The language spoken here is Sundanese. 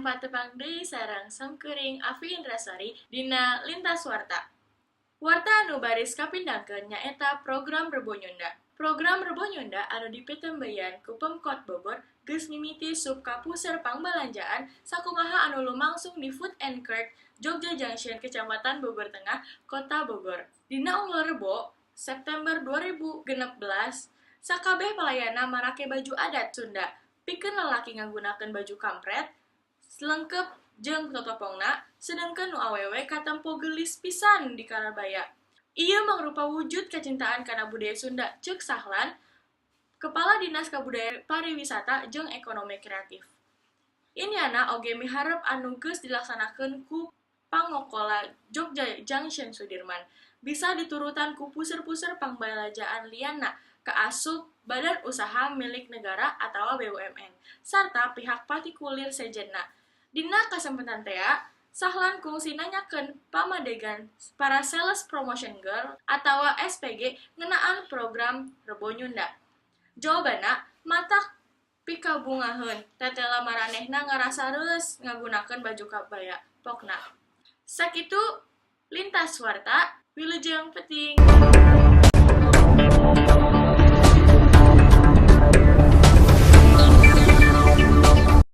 Wilujeng patepang deui sareng simkuring Afi Indrasari dina Lintas Warta. Warta anu baris kapindangkeun nyaeta program Rebo Nyunda. Program Rebo Nyunda anu dipitembeyan ku Pemkot Bogor geus mimiti sup ka puseur pangbalanjaan sakumaha anu lumangsung di Food and Court, Jogja Junction, Kecamatan Bogor Tengah, Kota Bogor. Dina unggal Rebo, September 2016, sakabeh pelayanna marake baju adat Sunda. Pikeun lalaki ngagunakeun baju kampret, lengkep jeung totopongna, sedengkeun nu awewe katempo geulis pisan di karabaya. Ieu mangrupa wujud kacintaan kana budaya Sunda, ceuk Sahlan, Kepala Dinas Kabudayaan Pariwisata jeung Ekonomi Kreatif. Inyana oge miharep anu geus dilaksanakeun ku Pangokola Jogja Junction Sudirman, bisa diturutan ku puseur-puseur pangbalanjaan lianna kaasup Badan Usaha Milik Negara atawa BUMN, sarta pihak partikulir sejenna. Dina kasempatan tea, Sahlan kungsi nanyakeun pamadegan para Sales Promotion Girl atawa SPG ngeunaan program Rebo Nyunda. Jawabanna matak pikabungaheun, tetela maranehna ngarasa reueus ngagunakeun baju kabaya, pokna. Sakitu Lintas Warta, wilujeng peuting.